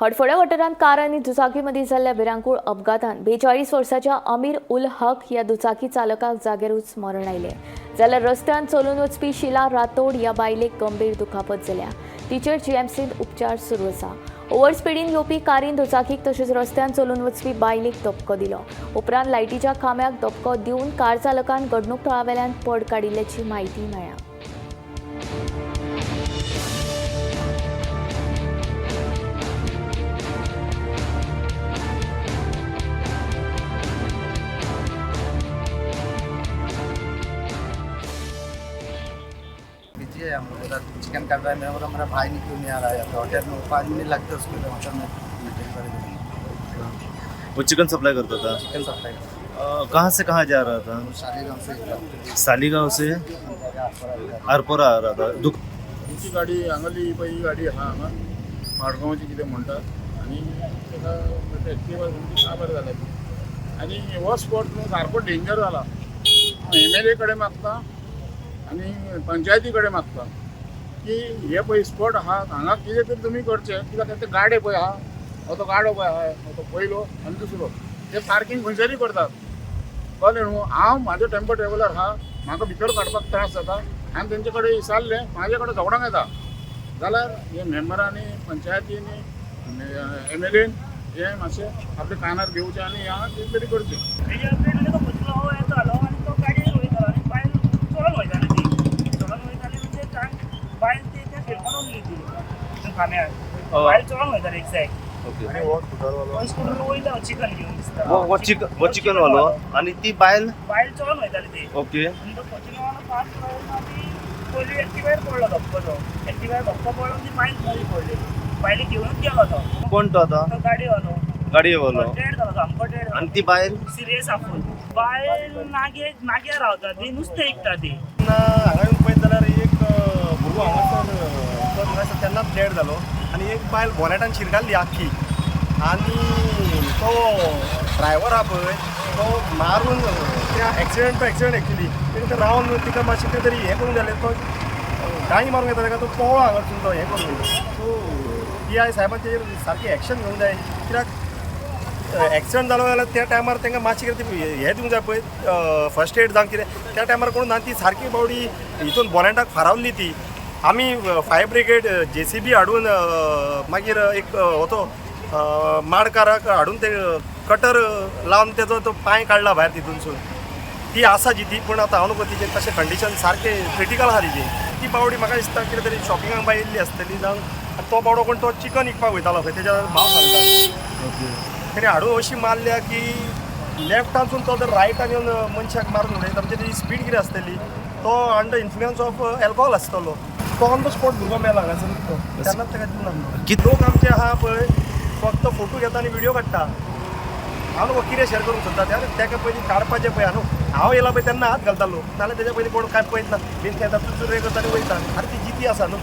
हडफड्या वाठारांत कार आनी दुचाकी मदीं जाल्ल्या भिरांकूळ अपघातान 42 वर्साच्या अमीर उल हक ह्या दुचाकी चालकाक जाग्यारूच मरण आयलें. जाल्यार रस्त्यान चलून वचपी शिला रातोड ह्या बायलेक गंभीर दुखापत जाल्या. तिचेर जीएमसींत उपचार सुरू आसा. ओव्हर स्पिडीन येवपी कारीन दुचाकीक तशेंच रस्त्यान चलून वचपी बायलेक धपको दिलो. उपरांत लायटीच्या खांब्याक धपको दिवन कार चालकान घडणूक थळावेल्यान पड काडिल्ल्याची म्हायती मेळ्ळ्या. बिजी है, हम लोग उधर चिकन काट रहा है। मेरा बोला मेरा भाई नहीं, क्यों नहीं आ रहा है? तो होटल में 5 मिनट लगते है उसके लिए, होटल में डिलीवरी देंगे। वो चिकन सप्लाई करता था? चिकन सप्लाई करता कहाँ से कहाँ जा रहा था? है। शालीगांव से। सालीगांव से आरपोरा आ रहा था दुख तुमची गाडी हांगाली पळय, ही गाडी आहा हांगा मडगांवची कितें म्हणटात आनी ताका एक्टिवा तुमची काबार जाल्या ती. आनी हो स्पॉट न्हू सारको डेंजर जाला. एम एल ए कडेन मागता आनी पंचायती कडेन मागता की हे पळय स्पॉट आहा हांगा, कितें तरी तुमी करचें. कित्याक ते गाडे पळय आहा, हो तो गाडो पळय आहा, हो तो पयलो आनी दुसरो, ते पार्कींग खंयसरूय करतात, कळ्ळें न्हू? हांव म्हाजो टेम्पो ट्रॅव्हलर आहा, म्हाका भितर काडपाक त्रास जाता. हांवें तेंचे कडेन विचारलें, म्हाजे कडेन झगडोंक येता जाल्यार हे मेंबरांनी, पंचायतींनी, एम एल एन हे मातशें आपल्या कानार घेवचें आनी हांगा कितें तरी करचें. तेजे अपडेट तो खंयचो हो येतालो आनी तो गाडयेर वयतालो आनी बायल चलोन वयताली. ती चलोन वयताली म्हणजे काय, बायल ती त्या फिरकोन उरली ती खांब्यार. बायल चलोन वयताली एक्झॅक्ट. ओके. हो स्कुटर वयलो चिकन घेवन दिसता. वो चिकन, वो चिकन वालो आणि ती बायल? बायल चलोन वयताली ती. ओके. आनी तो चिकन फास्ट चलोवन ती पयली एक्टिवार पडलो धपको. तो एक्टिवार धपको पडलो, ती बायल मदीं पडली. बायलेक घेवनूच गेलो तो. कोण तो आता? तो गाडयेवालो. गाडयेवालो? डेड जालो, सामको डेड. आणि ती बायल? सिरियस आफून. बायल नागे नाग्यार रावता ती, नुस्तें विकता ती. तेन्ना हांगा येवन पळयत जाल्यार एक भुरगो हांगासर तो म्हाका दिसता तेन्नाच डेड जालो आनी एक बायल बोनेटान शिरकाल्ली आख्खी. आनी तो ड्रायवर आहा पळय, तो मारून त्या एक्सिडंट, तो एक्सिडंट एक्चुली तेणें ते रावन तिका मातशें कितें तरी हें करूंक जालें. तो गाळी मारूंक येता ताका, तो पळ्ळो हांगासून, तो हें करून. सो पी I साहेबान तेजेर सारकें एक्शन घेवंक जाय, कित्याक एक्सिडंट जालो जाल्यार त्या टायमार तांकां मातशें कितें हें दिवंक जाय पळय, फर्स्ट एड जावं कितें. त्या टायमार कोण ना. ती सारकी बावडी हितून बोनेटाक फारावली ती. आमी फायर ब्रिगेड, जेसीबी हाडून, मागीर एक होतो माडकाराक हाडून ते कटर लावन तेजो तो पांय काडला भायर तितूनसून. ती आसा जिती, पूण आतां हांव नको तिचें तशें कंडिशन सारकें क्रिटिकल आहा तिची. ती बावडी म्हाका दिसता कितें तरी शॉपिंगाक बाय येयल्ली आसतली जावन. आनी तो बावडो कोण तो चिकन विकपाक वयतालो खंय, तेज्या भाव सांगता. ओके. तेणी हाडून अशी मारल्या की लेफ्टानसून तो जर रायटान येवन मनशाक मारून उडयता म्हणजे तेजी स्पीड कितें आसतली? तो अंडर इन्फ्लुयन्स ऑफ एल्कोहोल आसतलो. तो ऑन the spot भुरगो मेला हांगासर तो, तेन्नाच ताका जीव नासलो. लोक आमचे आहा पळय, फक्त फोटो घेता आनी व्हिडियो काडटा. हांव न्हू कितें शेअर करूंक सोदता, त्या ताका पयलीं काडपाचें पळय न्हू. हांव येयला पळय तेन्ना हात घालता लोक, नाल्यार तेज्या पयलीं कोण कांय पळयत ना. बेश्टे येता, चुचुरे करता आनी वयता. आनी ती जिती आसा न्हू.